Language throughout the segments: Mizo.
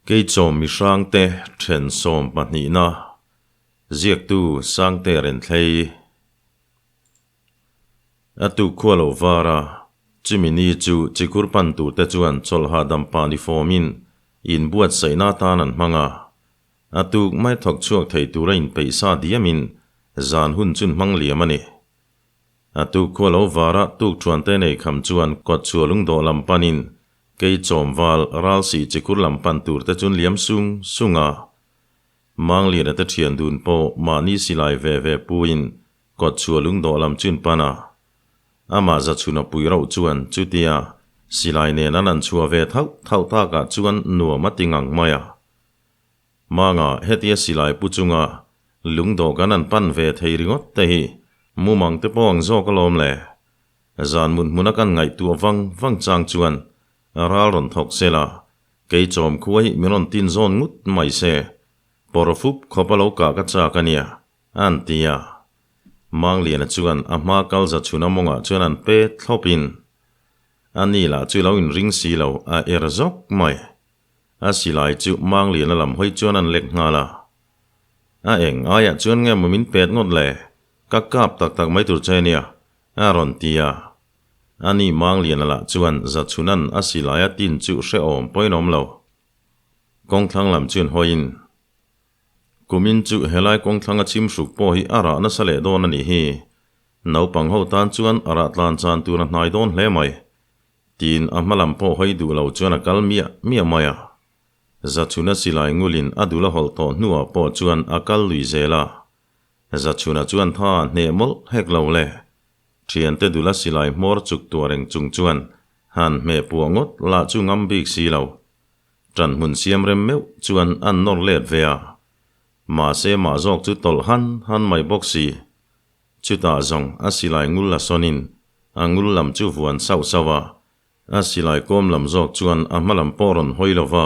Keichawm mihrangte then sawmpahnihna ziaktu Sangte Renthlei a tuk khua lo var a, chumi ni chu chikur pan turte chuan chawlh hahdam pah ni fawmin inbuatsaihna atan an hmang a. A tuk mai thawk chhuak thei tura inpeih sa diamin zan hun chun hmang liam a ni. A tuk khua lo vara tuk thuante nei kham chuan kawt chhuah lungdawh lam panin kei chawmval ral sih chikur lam pan tur te chun liam sung sung a. Mangliana te thian dun pawh mahni silai ve ve puin kawt chhuah lungdawh lam chun pan a. Amah zachhuna pui rauh chuan chutia silai nen an an chhuah ve thauh thauh takah chuan nuam a ti ngang mai a. Manga hetia silai pu chunga lungdawh kan an pan ve thei ringawt te hi mumang te pawh ang zawk alawm le. Zan mun hmuna kan ngaihtuah vang vang chang chuan ral rawn thawk sela, kei chawm khua hi min rawn tin zawn ngut mai se, pawrfup khawp a lo kah ka chak a nia, an ti a. Mangliana chuan a hma kal za chhuna mawngah chuan an pet thlawpin a ni lah chu lo inring si lo a er zawk mai. A silai chu Mangliana lam hawi chuan an lek nghal a. A eng aiah chuan nge maw min pet ngawt le? Ka kap tak tak mai tur che nia, a rawn ti a. Ani Mangliana lah chuan Zachhunan a silai a tin chu hrehawm pawhin awm lo. Kawngthlang lam chuan hawiin, Kumin chu helai kawngthlang a chim hruk pawh hi a rah nasa leh dawn a nih hi. Naupang ho tan chuan a rah tlan chan tur a hnai dawn hle mai. Tiin a hma lam pawh hawi duh lo chuan a kal miah miah mai a. Zachhuna silai ngulin a dul a hawlh tawh hnuah pawh chuan a kal lui zel a. Zachhuna chuan tha a hneh mawlh hek lo le. Thiante dula silai hmawr chuk tuah reng chung chuan han hmeh puah ngawt lah chu ngam bik si lo. Ṭan hmun siam rem meuh chuan an nawr let ve a. Mahse mah zawk chu tawlh han han mai bawk si. Chutah zawng a silai ngul la sawnin a ngul lam chu vuan sauh sauh a, a silai kawm lam zawk chuan a hma lam pawh rawn hawi lo va,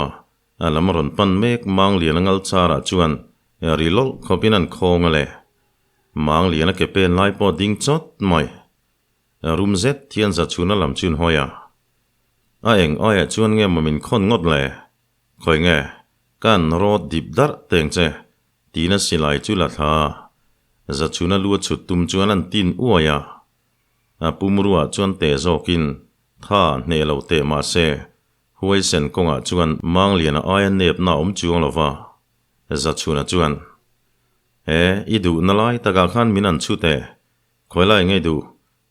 a lam rawn pan mek Mangliana ngal charah chuan ri lawlh khawpin an khawng a le. Mangliana ke pen lai pawh ding chawt mai. Rum zet hian Zachhuna lam chu an hawi a. A eng aiah chuan nge maw min khawn ngawt le? Khawi nge? Ka an rawt dip darh teng che. Tina silai chu la thla a, Zachhuna lu a chhut tum chuan an tin uai a. A pumruah chuan teh zawkin tha hneh lo teh mah se, huaisen kawngah chuan Mangliana aia nepna a awm chuang lo va. Zachhuna chuan, He, i duhna lai takah khan min an chhut e, khawi lai nge duh,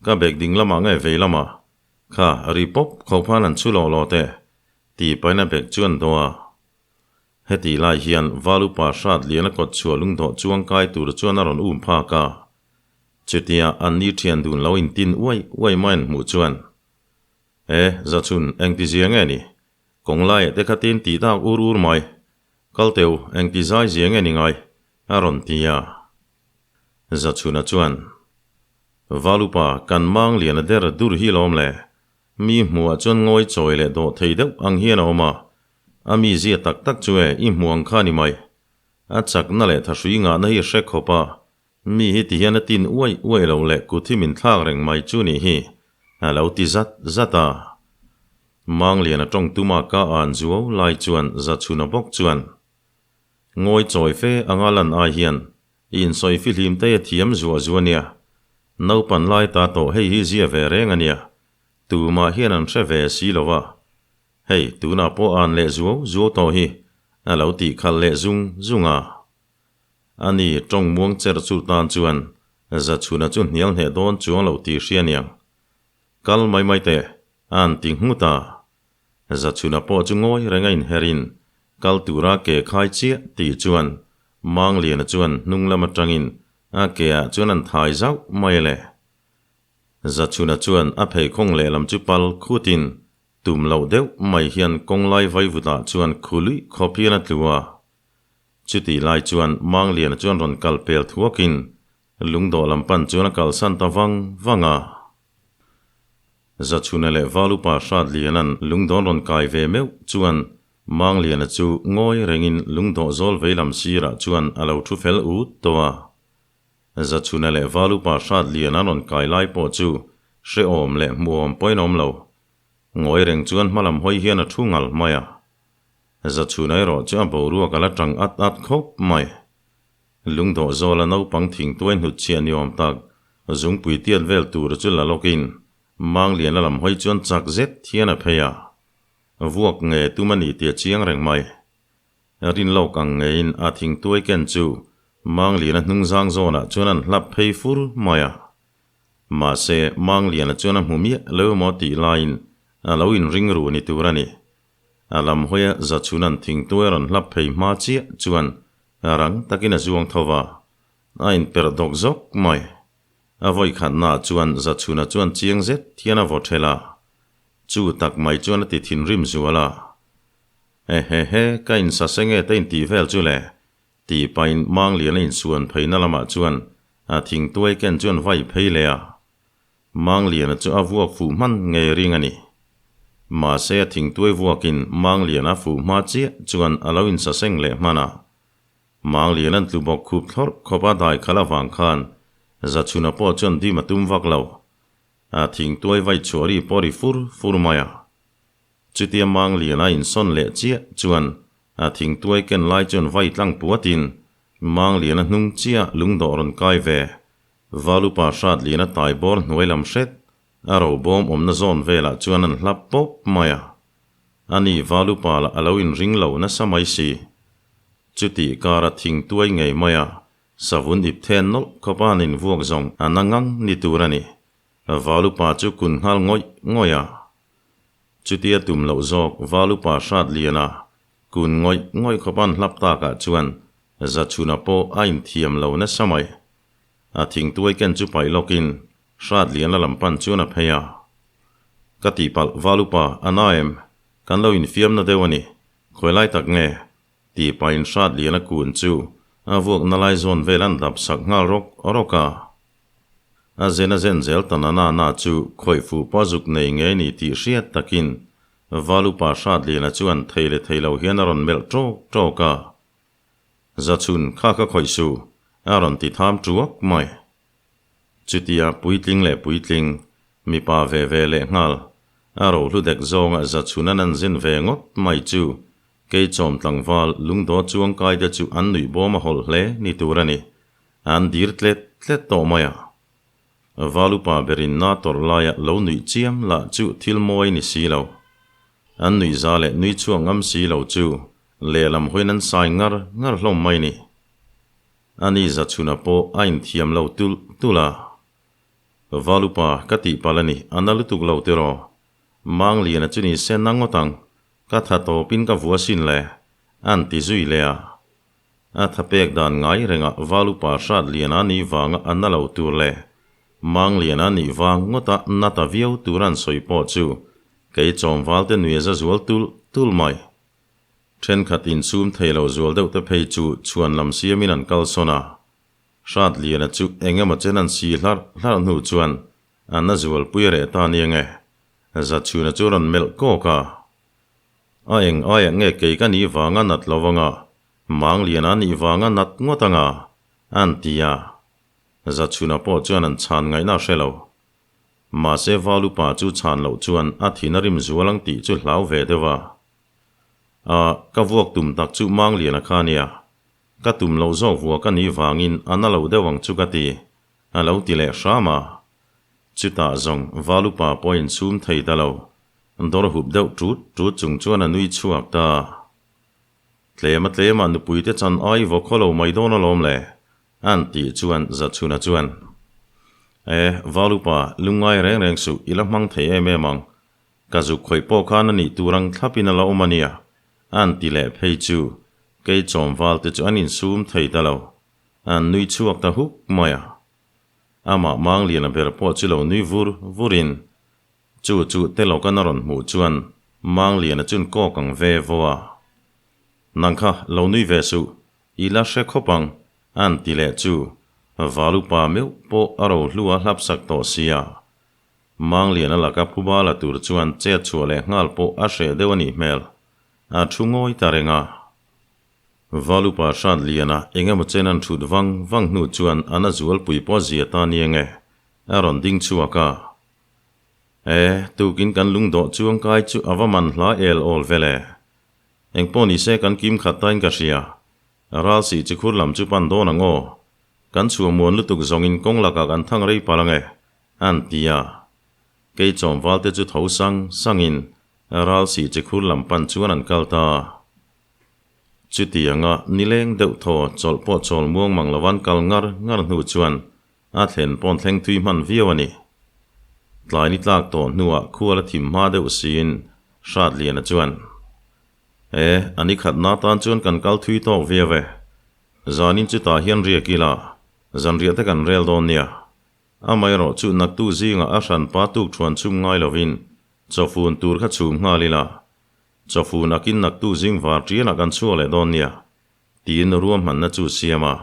ka bag ding lamah nge vei lamah, kha ri pawp kho khan an chhu lawh lawh teh, tih pahin a bag chu an dawh a. Heti lai hian Valupa hrat lian a kawt chhuah lungdawh chuang kai tur chuan a rawn um phak a. Chutia an ni thian dun lo intin uai uai mai an hmuh chuan, E, Zachhun, engti zia nge ni? Kawng laiah te khatin tih tak ur ur mai. Kal teu, engti zai zia nge ni ngai? a rawn ti a. Zachhuna chuan, Valupa, kan mang lian a der dur hi lawm le. Mi hmuhah chuan ngawi chawi leh dawh thei deuh ang hian a awm a. A mi zia tak tak chu e, i hmu ang kha ni mai. A chakna leh thahrui ngahna hi a hre khawp a, mi hi ti hian a tin uai uai lo leh kut hi min thlak reng mai chu nih hi, a lo ti zat zat a. Mangliana tawng tuma ka an zuau lai chuan Zachhuna bawk chuan, Ngawi chawi fe anga lan ai hian i insawi fihlim te a thiam zuah zuah nia. Naupan lai ta tawh hei hi zia ve reng a nia. Tumah hian an hre ve si lo va. Hei, tunah pawh an leh zuau zuau tawh hi, a lo tih khalh leh zung zung a. Ani tawng muang cher chu tan chuan Zachhuna chu hnial hneh dawn chuang loh tih hria niang. Kal mai mai teh, an ti nghut a. Zachhuna pawh chu ngawi reng a inherin kal tura ke khai chiah tih chuan Mangliana chuan hnung lam atangin a ke ah chuan an thai zauh mai le. Zachhuna chuan a pheikhawng lehlam chu pal khutin Tum loh deuh mai hian kawnglai vaivutah chuan khuluih khawp hian a tlu a. Chutih lai chuan Mangliana chuan rawn kal pel thuakin lungdawh lam pan chuan a kalsan ta vang vang a. Zachhuna leh Valupa Hratliana'n lungdawn rawn kai ve meuh chuan Mangliana chu ngawi rengin lungdawh zawl vei lam sirah chuan a lo thu fel ut tawh a. Zachhuna leh Valupa Hratliana rawn kai lai pawh chu hrehawm leh hmuhawm pawhin a awm lo. Ngawi reng chuan hma lam hawi hian a thu ngal mai a. Zachhuna erawh chu a boruak a la tang at at khawp mai. Lungdawh zawla naupang thingtuai hnutchhiah ni awm tak zungpui tiat vel tur chu la lawkin Mangliana lam hawi chuan chak zet hian a phei a. Vuak nge tum a ni tih a chiang reng mai. Rin lawk ang ngeiin a thingtuai ken chu Mangliana hnungzang zawnah chuan an hlap phei fur mai a. Mahse, Mangliana chuan a hmu miah lo emaw tih laiin a lo inring ru ni tur a ni. A lam hawia Zachhuna'n thingtuai a rawn hlap phei hma chiah chuan rang takin a zuang tho va, a inperh dawk zawk mai. A vawikhatnaah chuan Zachhuna chuan chiang zet hian a vaw ṭhelh a, chu tak mai chuan a ti thinrim zual a. Ehehe, ka insase nge te intih vel chu le? Tih pahin Mangliana insuan pheina lamah chuan a thingtuai ken chuan vai phei leh a. Mangliana chu a vuak fuh hman ngei ring a ni. Mahse a thingtuai vuakin Mangliana a fuh hma chiah chuan a lo insaseng leh hman a. Mangliana'n tlu bawk khup thlawrh khawp a dai khalh avang khan Zachhuna pawh chuan dim a tum vak lo. A thingtuai vai chhuah ri pawh ri fur fur mai a. Chutia Mangliana insawn leh chiah chuan a thingtuai ken lai chuan vai tlang puatin Mangliana hnung chiah lungdawh rawn kai ve. Valupa hrat lian a tai bawr hnuai lam hret a ro bawm awmna zawn velah chuan an hlap pawp mai a. Ani Valupa lah a lo inring lo nasa mai si. Chutih kara thingtuai ngei mai a savun ip then nawlh khawp a an invuak zawng a na ngang ni tur a ni. Valupa chu kun nghal ngawih ngawih a. Chutia tum loh zawk Valupa hrat lian a kun ngawih ngawih khawp an hlap takah chuan Zachhuna pawh a inthiam lo nasa mai. A thingtuai ken chu paih lawkin hrat lian a lam pan chuan a phei a. Ka tihpalh Valupa a na em? Kan lo infiamna deuh a ni. Khawi lai tak nge? Tih pahin hrat lian a kun chu a vuakna lai zawn vel an dap sak nghal rawk rawk a. A zen a zen zel ta na na na chu khawih fuh pawh a zuk nei ngei ni tih hriat takin Valupa Hratliana chuan thei leh thei lo hian a rawn melh ṭawk ṭawk a. Zachhun kha ka khawih suh, a rawn ti tham ṭuak mai. Chutia puitling leh puitling, mipa ve ve leh nghal, a rohlu dek zawnga Zachhun an an zen ve ngawt mai chu kei chawm tlangval lungdaw chuangkai te chu an nuih bawm a hawlh hle ni tur a ni. An dir tlet tlet tawh mai a. Valupa berin na tawrh laia lo nuih chiam lah chu thil mawi ni si lo. An nuih za leh nui chhuak ngam si lo chu lehlam hawiin an sai ngar ngar hlawm mai ni. Ani Zachhuna pawh a inthiam lo tulh tulh a. Valupa ka tih palh a ni, a na lutuk lo tiraw? Mangliana chu ni se na ngawt ang, ka tha tawpin ka vua sin le, an ti zui leh a. A tha pek dan ngai rengah Valupa hrat lian a nih vanga a na lo tur leh Mang lian a nih vang ngawta na ta viau tur an sawi pawh chu kei chawmval te nui a za zual tulh tulh mai. Thenkhat insum thei lo zual deuh te phei chu chhuan lam siamin an kalsawn a. Hrat liana chu eng emaw chen an si hlarh hlarh hnu chuan a na zualpui a reh ta nia nge Zachhuna chu a rawn melh kawk a. A eng aiah nge kei ka nih vanga nat lo anga, Mangliana nih vanga nat ngawt anga, an ti a. Zachhuna pawh chuan an chhan ngaihna a hre lo. Mahse Valupa chu chhan loh chuan a thin a rim zual ang tih chu hlau ve deuh a. A, ka vuak tum tak chu Mangliana kha nia. Ka tum loh zawk vuak a nih vangin a na lo deuh ang chu ka ti, a lo ti leh hram a. Chutah zawng Valupa pawh insum thei ta lo. Dawr hup deuh ṭut ṭut chung chuan a nui chhuak ta. Tlema tlema nupuite chan ai vaw khaw lo mai dawn alawm le, an tih chuan Zachhuna chuan, E, Valupa, lungngai reng reng suh, i la hmang thei em em ang. Ka zuk khawih pawh khan a nih tur ang thlapin a la awm a nia, an ti leh phei chu kei chawmval te chu an insum thei ta lo. An nui chhuak ta huk mai a. Amah Mangliana ber pawh chu lo nui vur vurin Chu chu te lawkan a rawn hmuh chuan Mangliana chun kawk ang ve vo a. Nang kha lo nui ve suh, i la hre khawp ang, an ti leh chu Valupa meuh pawh a ro hlu a hlap sak tawh sia. Mangliana laka phuba la tur chuan chet chhuah leh nghal pawh a hreh deuh a nih hmel. A thu ngawi ta reng a. Valupa Hratliana eng emaw chen an thut vang vang hnu chuan a na zualpui pawh a zia ta nia nge a rawn ding chhuak a. E, tukin kan lungdawh chuangkai chu a va man hla el awl vel e. Engpawh nise kan kim khat tain ka hria. Ral sih chi khur lam chu pan dawn ang aw. Kan chhuah muan lutuk zawngin kawng lakah kan thang rei palh ang e, an ti a. Kei chawmval te chu tho sang sangin ral sih chi khur lam pan chuan an kal ta. Chutianga nileng deuh thaw chawlh pawh chawl muang mang lovan kal ngar ngar hnu chuan a thlen pawn thleng thui hman viau a ni. Tlai ni tlak tawh hnuah khual a thim hma deuh siin Hratliana chuan, E, a ni khatna tan chuan kan kal thui tawk viau e. Zanin chutah hian riak ila, zanriah te kan rel dawn nia. Amaherawh chu naktu zingah a hranpa tuk thuan chhum ngai lovin chawfun tur kha chhum nghal ila, chawfun akin naktu zing var tianah kan chhuak leh dawn nia, tiin ruahmanna chu siam a.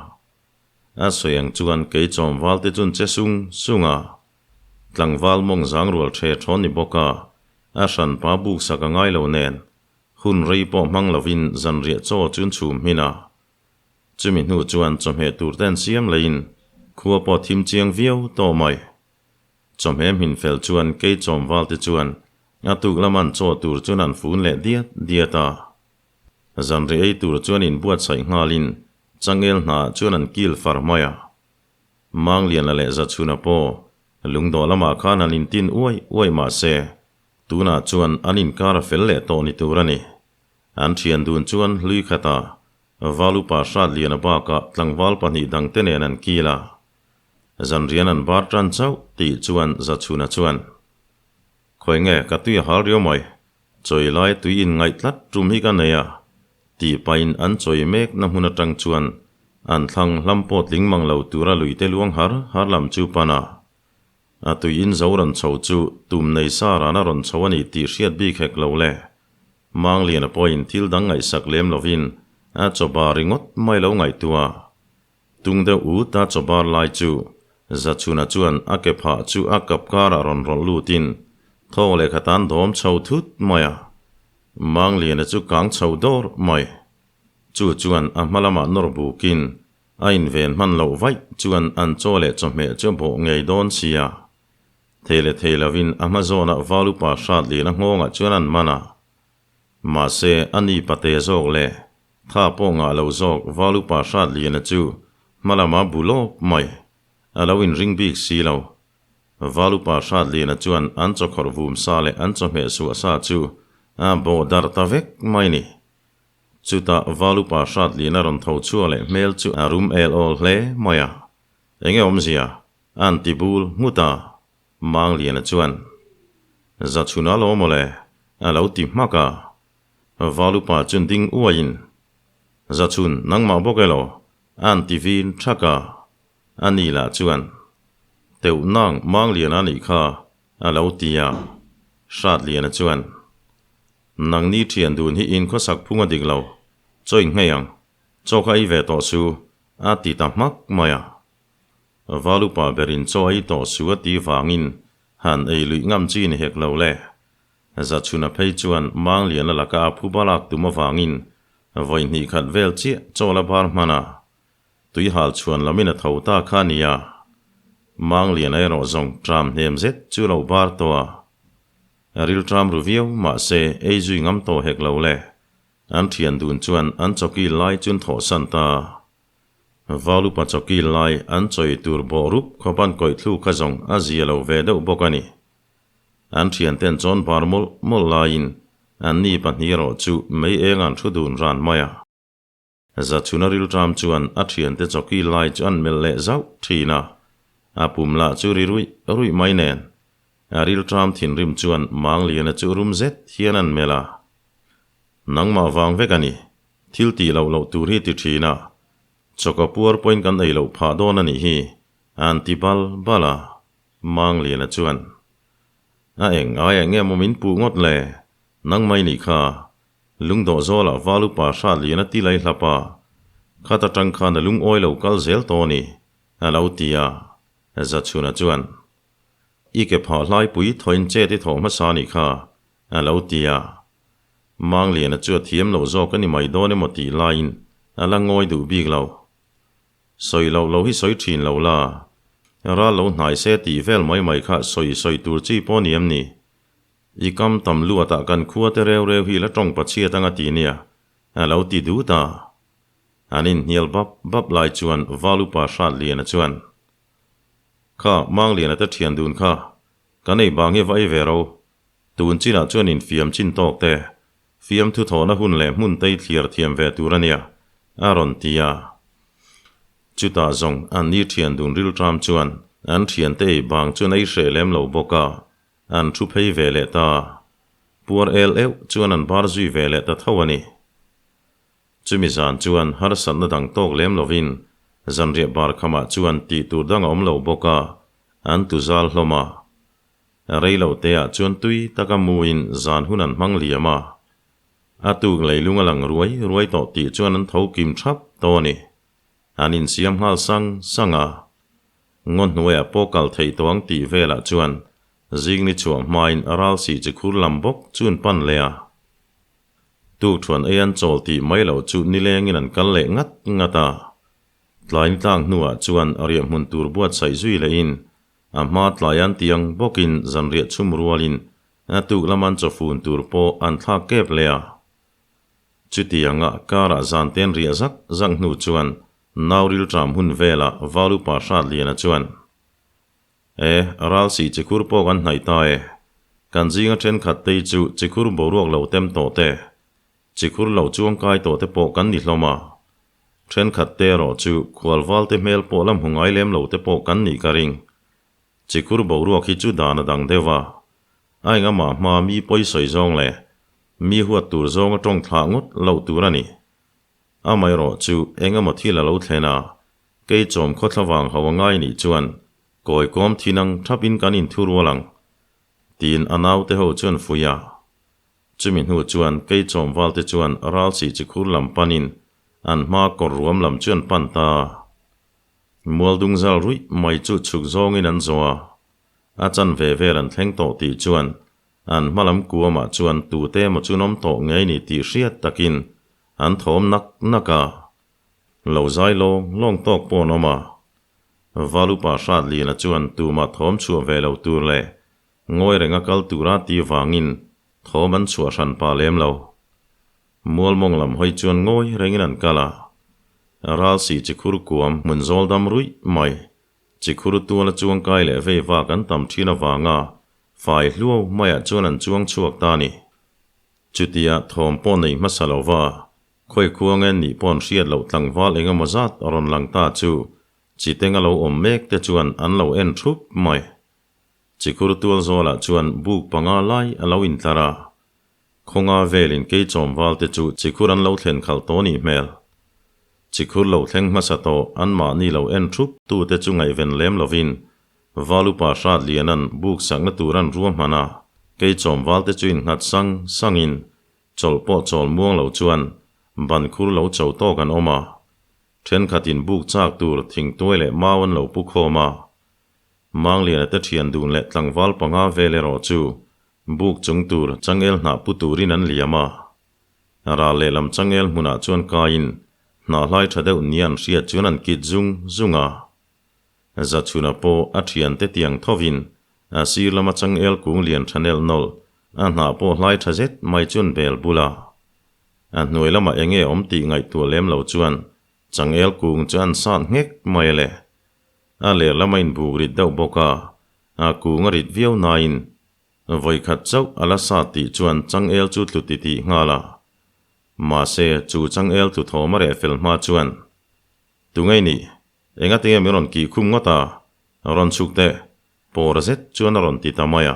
A sawi ang chuan kei chawmval te chun che sung sung a, tlangval mawng zang rual the thawn ni bawk a, a hranpa buk sak a ngai lo nen, hun rei pawh hmang lovin zanriah chaw chun chhum hmin a. Chumi hnu chuan chawhmeh tur te an siam leiin khua pawh thim chiang viau tawh mai. Chawhmeh hmin fel chuan kei chawmval te chuan a tuk lama an chaw tur chuan an fun leh diat diat a. Zanriah ei tur chuan inbuatsaih nghalin changel hnaah chuan an kil far mai a. Mangliana leh Zachhuna pawh lungdawh lamah khan an intin uai uai mah se, tunah chuan an inkar a fel leh tawh ni tur a ni. An thian dun chuan hlui khata Valupa Hratliana bakah tlangval pahnih dangte nen an kil a. Zanrian an bar tan chauh tih chuan Zachhuna chuan, Khawi nge ka tui a hal riau mai, Chawi lai tui in ngaih tlat tum hi ka nei a, tih pahin an chawi mek na hmun atang chuan an thlang hlam pawh tling mang lo tura luite luang har har lam chu pan a. A tui in zo rawn chho chu tum nei sa rana rawn chho a ni tih hriat bik hek lo le. Mangliana pawhin thil dang ngaihsak lem lovin a chaw bar ringawt mai lo ngaihtuah. Tung deuh ut a chaw bar lai chu Zachhuna chuan a ke phah chu a kap karah rawn rawlh lutin thawk leh khat an dawm chho thut mai a. Mangliana chu kang chho dawr mai. Chu chuan a hma lamah nawr bukin a inven hman loh vaih chuan an chaw leh chawhmeh chu a bawh ngei dawn sia. Thei leh thei lovin a hma zawnah Valupa Hratliana nghawngah chuan an man a. Mahse, a ni pate zawk leh Tha pawh ngah lo zawk Valupa Hratliana chu hma lama bu lawp mai. A lo inring bik si lo. Valupa Hratliana chuan an chawkhawrh vum sa leh an chawhmeh suah sa chu a bawh darh ta vek mai ni. Chutah Valupa Hratliana rawn tho chhuak leh hmel chu a rum el awl hle mai a. Enge awmzia? An ti bul nghut a. Mangliana chuan, Zachhuna lo mawle, a lo ti hmak a. Valupa chun ding uaiin, Zachhun, nangmah bawk elaw? An ti vin thak a. A ni lah chuan, Teuh nang Mangliana nih kha, a lo ti a. Hratliana chuan, Nangni thian dun hi in khawsak phung a dik lo, chaw in nghei ang, chaw kha ei ve tawh su, a ti ta hmak mai a. Valupa berin chaw ei tawh su a ti vangin han ei luih ngam chi ni hek lo le. Zachhuna phei chuan Mangliana laka a phuba lak tum avangin vawi hnih khat vel chiah chaw la bar hman a, tuihal chhuan lamin a tho ta kha a nia. Mangliana erawh zawng tram hnem zet chu lo bar tawh a. Ril tram ru viau mahse ei zui ngam tawh hek lo le. An thian dun chuan an chawki lai chun thawhsan ta. Valupa chawki lai an chawi tur bawh rup khawp an kawih thlu kha zawng a zia lo ve deuh bawk a ni. An thianten chawn bar mawlh mawlh laiin an ni pahnih erawh chu mei eng an thu dun ran mai a. Zachhuna rilṭam chuan a thiante chawki lai chu an melh leh zauh thin a, a pum lah chu ri ruih ruih mai nen a rilṭam thinrim chuan Mangliana chu rum zet hian an melh a. Nangmah vang vek a ni, thil tih loh loh tur hi ti thin a, chawka puar pawhin kan ei loh phah dawn a nih hi, an ti bal bal a, Mangliana chuan, A eng ai eng nge maw min puh ngawt le, nangmah i nih kha, lungdawh zawlah Valupa Hratliana ti lai hlap a, khat atang khan a lungawi lo kal zel tawh a ni, a lo ti a, Zachhuna chuan, I ke phah hlaipui thawin chet i thawh hmasa a nih kha, a lo ti a. Mangliana chu a thiam loh zawk a ni mai dawn emaw tih laiin a la ngawi duh bik lo. Sawi loh lo hi sawi thin lo la, ral lo hnai se tih vel mai mai kha sawi sawi tur chi pawh ni em ni? I kam tam luatah kan khua te reu reu hi la tawng pachhiat anga ti nia. A lo ti dut a. An inhnial bap bap lai chuan Valupa Hratliana chuan, Kha, Mangliana te thian dun kha, kan ei bang hi va ei ve ro. Tun chinah chuan infiam chin tawk te, fiamthu thawhna hun leh hmun te i thliar thiam ve tur a nia, a rawn ti a. Chutah zawng an ni thian dun rilṭam chuan an thiante ei bang chuan ei hreh lem lo bawk a, An thu phei ve leh ta. Puar el euh chuan an bar zui ve leh ta tho a ni. Chumi zan chuan harsatna dang tawk lem lovin zanriah bar khamah chuan tih tur dang a awm lo bawk a, an tu zal hlawm a. Rei lo teah chuan tui taka muin zan hun an hmang liam a. A tuk leilung a lang ruai ruai tawh tih chuan an tho kim thap tawh a ni. An insiam nghal sang sang a. Ngaw hnuaiah pawh kal theih tawh ang tih velah chuan zingni chhuah hmain ral sih chi khur lam bawk chu an pan leh a. Tukthuan ei an chawl tih mai loh chu nilengin an kal leh ngat ngat a. Tlain tlang hnuah chuan riahhmun tur buatsaih zui lehin a hma tlai an ti ang bawkin zanriah chhum rualin a tuk lama an chawfun tur pawh an thlak kep leh a. Chutianga karah zan ten riah zak zak hnu chuan Nau rilṭam hun velah Valupa Hratliana chuan, E, ral sih chikhur pawh kan hnaih ta e. Kan zinga ṭhenkhat tei chu chikhur boruak lo tem tawh te, chikhur lo chuangkai tawh te pawh kan ni hlawm a. Ṭhenkhat te erawh chu khualval te hmel pawh la hmu ngai lem lo te pawh kan nih ka ring. Chikhur boruak hi chu dan a dang deuh a. A engamah hma mi pawi sawi zawng leh mi huat tur zawnga ṭawng thlah ngawt loh tur a ni. Amaherawh chu eng emaw thil a lo thlen a, kei chawm khawthla vang ho a ngai nih chuan kawi kawm thin ang thapin kan inthu rual ang, tiin a naute ho chuan fuih a. Chumi hnu chuan kei chawm valte chuan ral sih chi khur lam panin an hma kawr ruam lam chu an pan ta a. Mualdung zal ruih mai chu chhuk zawngin an zawh a, a chanve vel an thleng tawh tih chuan An hma lam kuamah chuan tute emaw chu nawm tawh ngei ni tih hriat takin an thawm nak nak a. Lo zai lawng lawng tawk pawh an awm a. Valupa Hratliana chuan tumah thawm chhuah ve lo tur leh ngawi renga kal tura ti vangin thawm an chhuah hran pah lem lo. Mualmawng lam hawi chuan ngawi rengin an kal a. Ralsi chikhur kuam hmun zawl dam ruih mai Chikhur tuala chuangkai leh vei vak an tam thin avanga fai hluau maiah chuan an chuang chhuak ta a ni. Chutia thawm pawh nei hmasa lova khawi khuang en nih pawh an hriat loh tlangval eng emaw zat a rawn lang ta chu chitenga lo awm mek te chuan an lo en thup mai. Chikhur tual zawlah chuan buk panga lai a lo intlar a, Khawnga velin kei chawmval te chu chikhur an lo thlen khalh tawh nih hmel. Chikhur lo thleng hmasa tawh anmahni lo en thup tu te chu ngaihven lem lovin Valupa Hratliana'n buk sakna tur an ruahman a, kei chawmval te chu innghat sang sangin chawlh pawh chawl muang lo chuan ban khur lo cho tawk an awm a. Thenkhatin buk chak tur thingtuai leh mau an lo pu khawm a. Mangliana te thian dun leh tlangval panga vel erawh chu Buk chung tur changel hnah pu turin an liam a. Ral lehlam changel hmunah chuan kaiin hnah hlai tha deuh nia an hriat chuan an kit zung zung a. Zachhuna pawh a thiante tiang thovin a sir lama changel kung lian tha nelh nawlh a hnah pawh hlai tha zet mai chuan bel bul a. A hnuai lamah enge awm tih ngaihtuah lem lo chuan changel kung chu an sat nghek mai le. A ler lama inbuk rit deuh bawk a, a kung a rit viau nain vawikhat chauh a la sat tih chuan changel chu tlu ti tih nghal a. Mahse, chu changel tlu thawm a reh fel hma chuan, Tungei nih, engatinge min rawn kih khum ngawt a, rawn chhuk teh, pawr zet chuan a rawn ti ta mai a.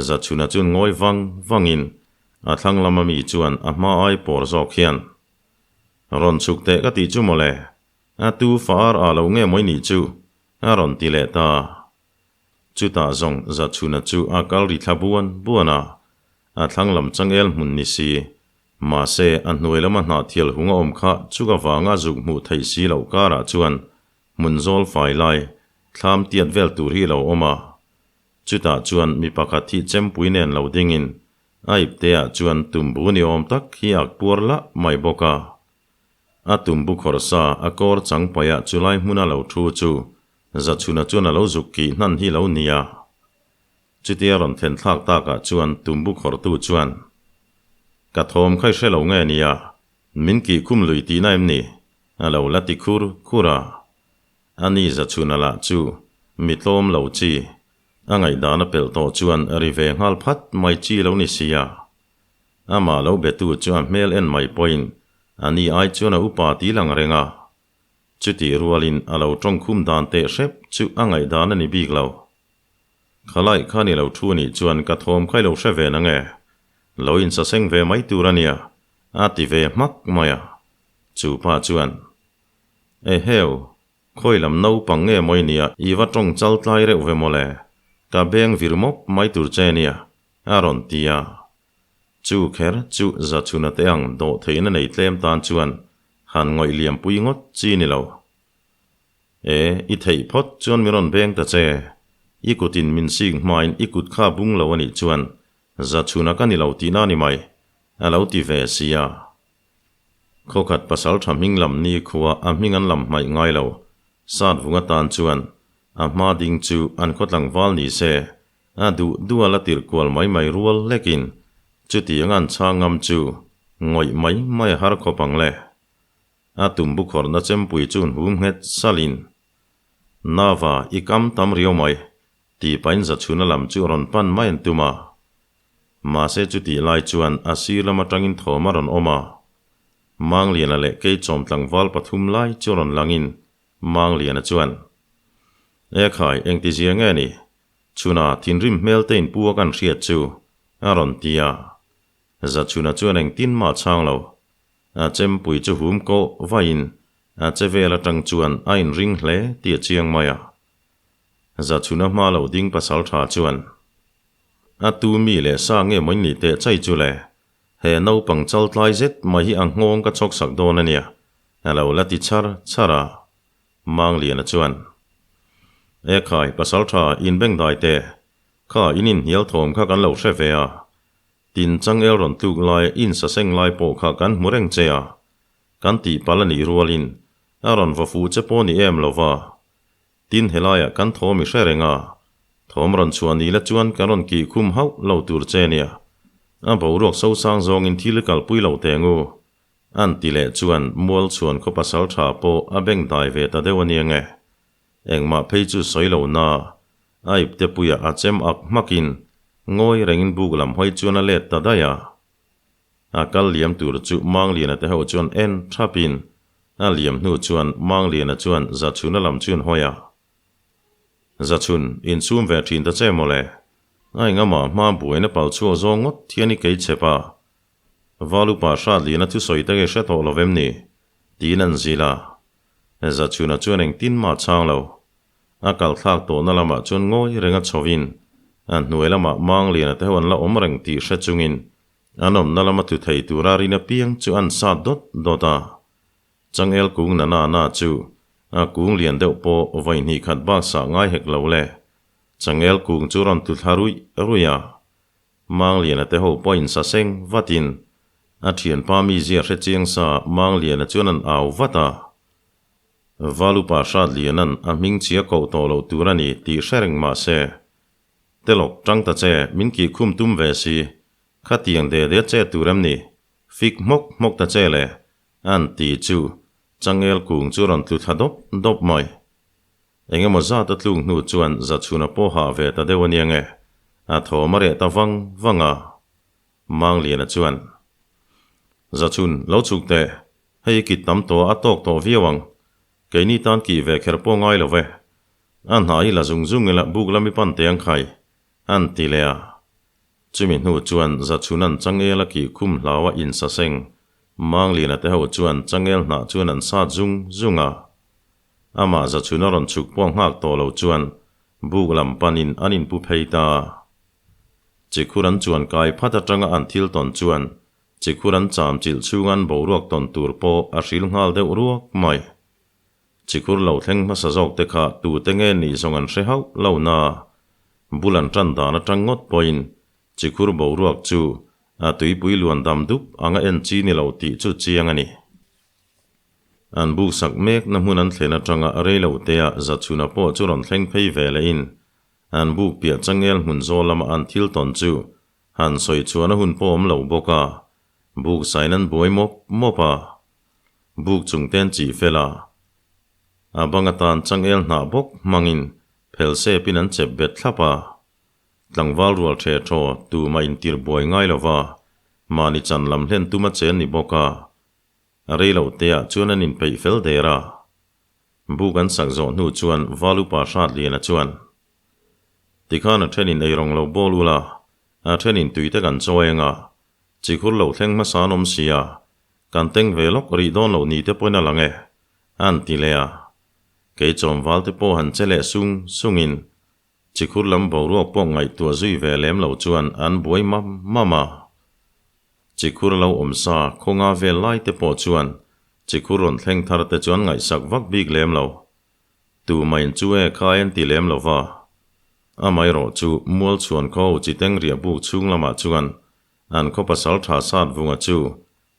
Zachhuna chuan ngawi vang vangin a thlang lama mi chuan a hma ai pawr zawk hian, Rawn chhuk teh ka tih chu mawle, A tu fa ar ah lo nge mawi nih chu? a rawn ti leh ta. Chutah zawng Zachhuna chu a kal ri thla buan buan a, a thlang lam changel hmun ni si. Mahse, a hnuai lama hnahthial hung a awm kha chuk avanga zuk hmuh theih si loh karah chuan hmun zawl fai lai, thlam tiat vel tur hi a lo awm a. Chutah chuan mi pakhat hi chempui nen lo dingin a ipteah chuan tumbu ni awm tak hi a ak puar lah mai bawk a. A tumbu khawrh sa a kawr chang paih ah chulai hmuna lo thu chu Zachhuna chuan a lo zuk kih hnan hi lo nia. Chutia rawn thlen thlak tak ah chuan tumbu khawrhtu chuan, Ka thawm kha i hre lo nge nia? Min kih khum lui tihna em ni? A lo la ti khur khur a. A ni Zachhuna lah chu mi tlawm lo chi, a ngaihdan a pelh tawh chuan ri ve nghal phat mai chi lo ni sia. Amah lo betu chu a hmel en mai pawhin a ni ai chuan a upa ti lang reng a. Chutih rualin a lo tawng khum dan teh hrep chu a ngaihdan a ni bik lo. Khalai kha ni lo thu nih chuan ka thawm kha i lo hre ve nang e. Lo insaseng ve mai tur a nia, a ti ve hmak mai a. Chu pa chuan, Eheu, khawi lam naupang nge maw i nia, i va tawng chal tlai reuh ve mawle, ka beng vir mawp mai tur che nia, a rawn ti a. Chu kher chu Zachhuna te ang dawh theihna nei tlem tan chuan han ngawih liam pui ngawt chi ni lo. E, i theih phawt chuan min rawn beng ta che. I kutin min sik hmain i kut kha bung lo a nih chuan Zachhuna ka ni lo tihna ni mai, a lo ti ve si a. Khawkhat pasal tha hming lam ni khua a hming an lam hmaih ngai lo. Sat vung atan chuan a hma ding chu an khaw tlangval ni se, a duh duh a la tirh kual mai mai rual hlekin chutiang an chhang ngam chu ngawih mai mai a har khawp ang le. A tum bu khawrhna chempui chu hum nghet salin, Nava, i kam tam riau mai, tih pahin Zachhuna lam chu a rawn pan mai an tum a. Mahse chutih lai chuan a sir lam atangin thawm a rawn awm a. Mangliana leh Keichawm tlangval pathum lai chu rawn langin Mangliana chuan, E khai, engtizia nge ni? Chhuna thinrim hmel te inpu a kan hriat chu, a rawn ti a. Zachhuna chuan engtin mah chhang lo. A chempui chu hum kawh vaiin a che vel atang chuan a inring hle tih a chiang mai a. Zachhuna hma lo ding pasal tha chuan, A tu mi leh sa nge maw in nih teh chai chu le? He naupang chal tlai zet mai hi a nghawng ka chhawk sak dawn a nia, a lo la ti char char a. Mangliana chuan, E khai, pasal tha inbengdai teh, kha in inhnial thawm kha kan lo hre ve a, Tin changel rawn tluk lai in saseng lai pawh kha kan hmu reng che a, kan tih palh a nih rualin a rawn va fuh che pawh ni em lo va. Tin helaiah kan thawm i hre reng a, thawm rawn chhuah ni la chuan kan rawn kih khum hauh lo tur che nia. A boruak sosang zawngin thil i kalpui lo teng u. An ti leh chuan mual chhuan khaw pasal tha pawh a beng dai ve ta deuh a nia nge. Engmah phei chu sawi lo na, a ipte puiah a chem ak hmakin ngawi rengin buk lam hawi chuan a let ta daih a. A kal liam tur chu Mangliana te ho chuan en thapin a liam hnu chuan Mangliana chuan Zachhuna lam chu an hawi a. Zachhun, inchhum ve thin ta che mawle. A engamaah hma buaina pal chhuak zawng ngawt thian i kei chep a. Valupa Hratliana thusawi te nge hre tawh lo vem ni? Tiin an zil a. Zachhuna chuan engtin mah chhang lo. A kal thlak tawhna lamah chuan ngawi renga chhovin a hnuai lamah Mangliana te ho an la awm reng tih hre chungin an awmna lama tlu thei tura rin apiang chu an sat dawt dawt a. Changel kung na na na chu a kung lian deuh pawh vawi hnih khat bak sah ngai hek lo le. Changel kung chu rawn tlu thla ruih ruih a. Mangliana te ho pawh insaseng vatin a thianpa mizia hre chiang sa Mangliana chuan an au vat a. Valupa Hratliana'n a hming chhia koh tawh loh tur a ni tih hre reng mah se, Telawk, tang ta che, min kih khum tum ve si, khatiang de de che tur em ni? Fik hmawk hmawk ta che le, a'n ti chu changel kung chu rawn tlu thla dawp dawp mai. Eng emaw zat a tluk hnu chuan Zachhuna pawh hah ve ta deuh a nia nge, a thawm a reh ta vang vang a. Mangliana chuan, Zachhun, lo chhuk teh, hei i kit tam tawh a, a tawk tawh viau ang. Keini tan kih ve kher pawh ngai lo ve. A hna hi la zung zung ila buk lam i pan teh ang khai, a'n ti leh a. Chumi hnu chuan Zachhuna'n changel a kih khum hlau a insaseng. Mangliana te ho chuan changel hnah chuan an sat zung zung a. Amah Zachhuna rawn chhuk pawh nghak tawh lo chuan buk lam panin an inpu phei ta. Chikhur an chuan kai phat atanga an thil tawn chuan chikhur an cham chilh chhunga an boruak tawn tur pawh a hril nghal deuh ruak mai. Chikhur lo thleng hmasa zawk te kha tute nge nih zawng an hre hauh lo na. Bul an tan dan atang ngawt pawhin chikhur boruak chu a tuipui luan dam dup anga en chi ni lo tih chu chiang a ni. An buk sak mek na hmun an thlen atanga rei lo tea Zachhuna pawh chu rawn thleng phei ve leh in an buk piah changel hmun zawl lama an thil tawn chu han sawi chhuahna hun pawh awm lo bawk a. Buk sain an buai mawp mawp a, buk chung te an chih fel a. A bang atan changel hnah bawk hmangin phel sepin an chep bet thlap a. Tlangval rual ṭhe ṭhaw tumah intir buai ngai lo va, mahni chan lam hlen tum a chen ni bawk a. A rei loh teah chuan an inpeih fel der a. Buk an sak zawh hnu chuan Val upa Hratliana chuan, Tikhan a ṭhenin eirawng lo bawl ula, a ṭhenin tuite kan chawi anga, chikhur lo thleng hmasa an awm si a, kan teng ve lawk rih dawn loh ni te pawhin a lang e, an ti leh a. Kei chawmval te pawh han che leh sung sungin Chikhur lam boruak pawh ngaihtuah zui ve lem lo chuan an buai mam mam a. Chikhur lo awm sa khawnga vel lai te pawh chuan chikhur rawn thleng thar te chuan ngaihsak vak bik lem lo. Tumain chu e khai an ti lem lo va. Amaherawh chu Mualchhuan khaw chiteng riah buk chhung lamah chuan an khaw pasal tha sat vunga chu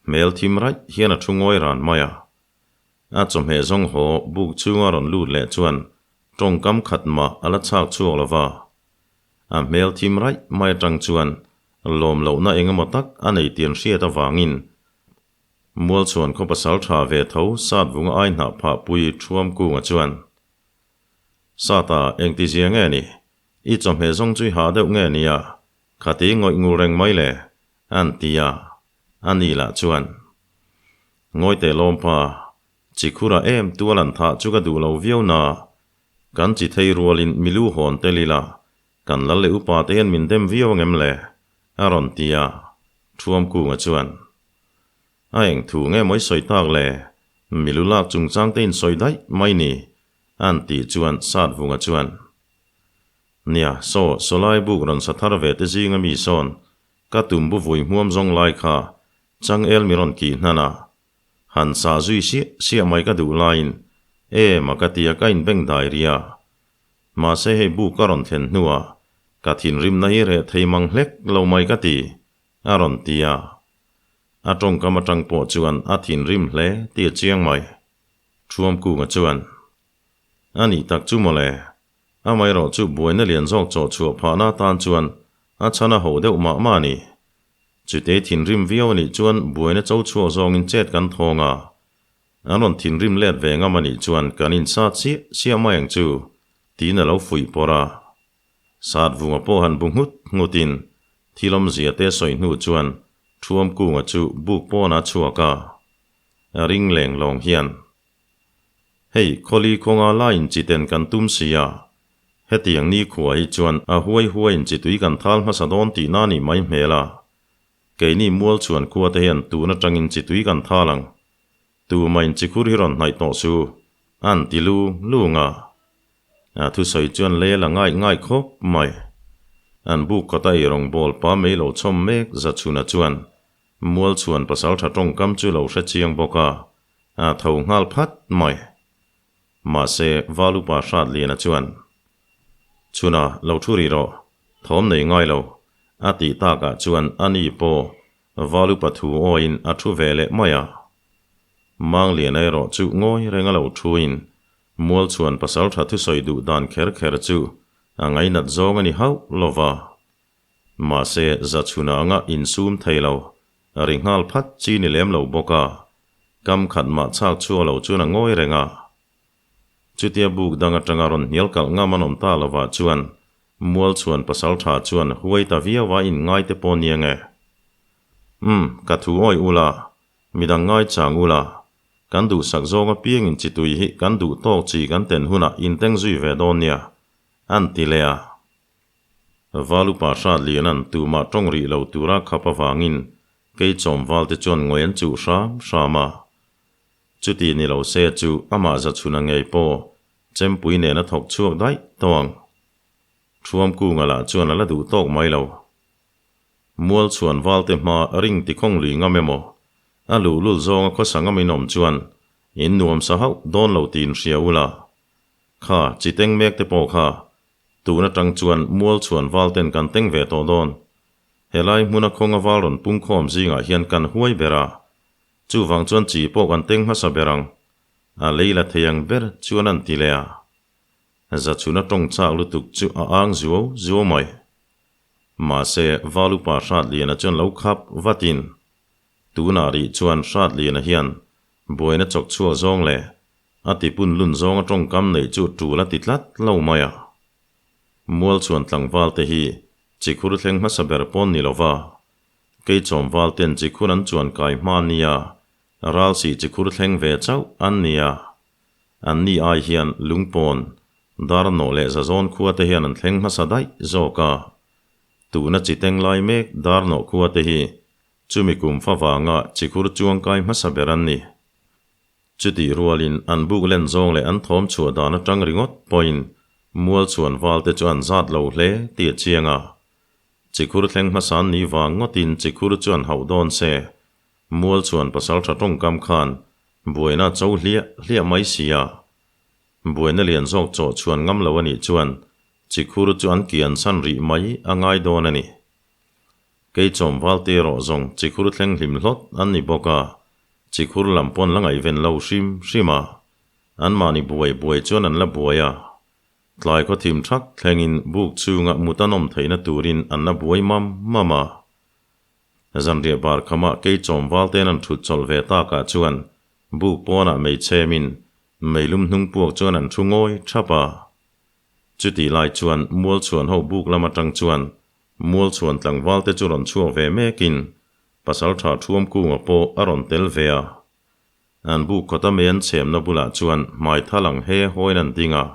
hmel thim raih hian a thu ngawi ran mai a. A chawhmeh zawng haw buk chhunga rawn lut leh chuan tawngkam khat mah a la chhak chhuak lo va. A hmel thim raih mai atang chuan lawm lohna eng emaw tak a nei tih an hriat avangin Mualchhuan khaw pasal tha ve tho sat vunga ai hnah phah pui Thuam Kunga chuan, Sata, engtizia nge ni? I chawhmeh zawng chu i hah deuh nge nia? Khati ngawih ngur reng mai le, an ti a. A ni lah chuan, Ngawi teh lawmpa, Chikhura em tual an thah chu ka duh lo viau na, kan chi thei rualin milu hawn tel ila, kan lal leh upa te hian min dem viau angem le? a rawn ti a, Thuamkunga chuan, A eng thu nge mawi sawi tak le, milu lak chungchang te in sawi daih mai ni, an tih chuan Satvunga chuan, Nia, saw, sawlai buk rawn sa thar ve te zinga mi sawn, ka tum bu vui hmuam zawng lai kha changel mi rawn kih hnan a, han sa zui siah siah mai ka duh laiin em a ka tia ka inbeng dai ri a. Mahse hei bu ka rawn thlen hnuah ka thinrimna hi reh thei mang hlek lo mai ka ti, a rawn ti a. A tawngkam atang pawh chuan a thinrim hle tih a chiang mai. Thuamkunga chuan, A nih tak chu mawle, Amaherawh chu buaina lian zawk chawh chhuah phahna atan chuan a chhan a ho deuh mah mah a ni. Chutei thinrim viau a nih chuan buaina cho chhuak zawngin chet kan thawng a, an rawn thinrim let ve ngam a nih chuan kan insat siah siah mai ang chu, tiin a lo fuih pawrh a. Sat vunga pawh han bu nghut nghutin thil awmzia te sawi hnu chuan Thuamkunga chu buk pawnah a chhuak a, a ring leng lawng hian. Hei, khawli kawnga la inchiten kan tum si a, hetiang nikhua hi chuan a huai huai inchitui kan thal hmasa dawn tihna a nih mai hmel a. Keini mual chuan khua te hian tun atangin chitui kan thal ang. Tumah inchikhur hi rawn hnaih tawh su, an ti lu lung a. A thusawi chuan lei a la ngaih ngaih khawp mai. An buk kawta eirawng bawl pa mei lo chhawm mek Zachhuna chuan mual chuan pasaltha tawngkam chu lo hre chiang bawk a, A tho nghal phat mai. Mahse, Val upa Hratliana chuan, Chhuna, lo thu rih rawh, thawm nei ngai lo, a tih takah chuan a ni pawh Val upa thu awiin a thu ve leh mai a. Mangliana erawh chu ngawi reng a lo thuin Mualchhuan pasaltha thusawi duh dan kher kher chu a ngainat zawng a ni hauh lo va. Mahse, Zachhuna anga insum thei lo, ri nghal phat chi ni lem lo bawk a, kam khat mah chhak chhuak lo chuan a ngawi reng a. Chutia buk dang atanga rawn hnial kalh ngam an awm ta lovah chuan Mualchhuan pasaltha chuan huai ta viau a inngai te pawh nia nge. Umm, ka thu awih ula, midang ngai chang ula, kan duhsak zawng apiangin chi tui hi kan duh tawk chi kan ten hunah inteng zui ve dawn nia, an ti leh a. Valupa Hratliana'n tumah tawng rih lo tura khap avangin kei chawmval te chuan ngawi an chuh hram hram a. Chuti ni lo se chu amah Zachhuna ngei pawh chempui nen a thawk chhuak daih tawh ang. Thuamkunga lah chuan a la duh tawk mai lo. Mualchhuan valte hma ring tikhawng lui ngam emaw, a luhlul zawnga khawsa ngam in awm chuan in nuam sa hauh dawn lo tiin hria ula. Kha, chi teng mek te pawh kha Tun atang chuan mual chhuan val ten kan teng ve tawh dawn. Helai hmuna khawnga val rawn pung khawm zingah hian kan huai ber a. Chuvang chuan chi pawh kan teng hmasa ber ang. A lei la thei ang ber chuan an ti leh a. Zachhuna tawng chak lutuk chu a ang zuau zuau mai. Mahse, Valupa Hratliana chuan lo khap vatin. Tunah rih chuan Hratliana hian buaina chawk chhuak zawng leh a tipun lun zawnga tawngkam neih chu tul a ti tlat lo mai a. Mual chuan tlangval te hi chikhur thleng hmasa ber pawn ni lova, kei chawmval ten chikhur an chuan kai hma nia ral sih chikhur thleng ve chauh an nia. An ni ai hian lungpawn, darnawh leh zazawn khua te hian an thleng hmasa daih zawk a. Tuna chi teng lai mek darnawh khua te hi chumi kum fa vanga chikhur chuangkai hmasa ber an ni. Chutih rualin an buk len zawng leh an thawm chhuah dan atang ringawt pawhin mual chhuan val te chu an zat lo hle tih a chiang a. Chikhur thleng hmasan ni vang ngawtin chikhur chu an hauh dawn se, mual chhuan pasaltha tawngkam khan buaina a cho hliah hliah mai si a. Buaina lian zawk chawh chhuan ngam lo a nih chuan chikhur chu an kian chhan rih mai a ngai dawn a ni. Kei chawm valte erawh zawng chikhur thleng hlim hlawt an ni bawk a, chikhur lam pawn la ngaihven lo hrim hrim a, anmahni buai buai chuan an la buai a. Tlai khaw thim thak thlengin buk chhunga mut an awm theihna turin an la buai mam mam a. Zanriah bar khamah kei chawm valte'n an thut chawlh ve takah chuan buk pawnah mei chhemin meilum hnung puak chuan an thu ngawi thap a. Chutih lai chuan mualchhuan ho buk lam atang chuan Mualchhuan tlangval te chu rawn chhuak ve mekin Pasaltha Thuam Kunga pawh a rawn tel ve a. An buk khawta mei an chhemna bulah chuan hmai thal ang he hawiin an ding a.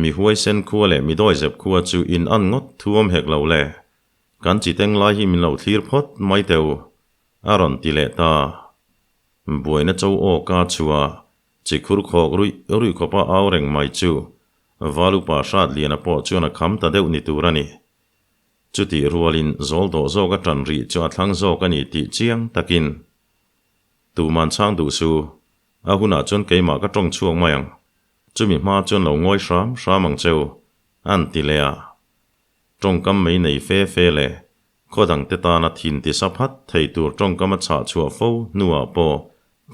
Mi huaisen khua leh mi dawizep khua chu in an ngawt thuam hek lo le, kan chi teng lai hi min lo thlir phawt mai teh u, a rawn ti leh ta. Buaina cho aw ka chhuah Chi khur khawk ruih ruih khawpa au reng mai chu Valupa Hratliana pawh chuan a kham ta deuh ni tur a ni. Chutih rualin zawl dawh zawk a ṭan rih chu a thlang zawk a ni tih chiang takin tuman chhang duh su, a hunah chuan keimah ka ṭawng chhuak mai ang, chumi hma chuan lo ngawi hram hram ang cheu, an ti leh a. Ṭawngkam mei nei fe fe leh khaw dangte tana thin tisa phat thei tur ṭawngkam a chhah chhuah fo hnuah pawh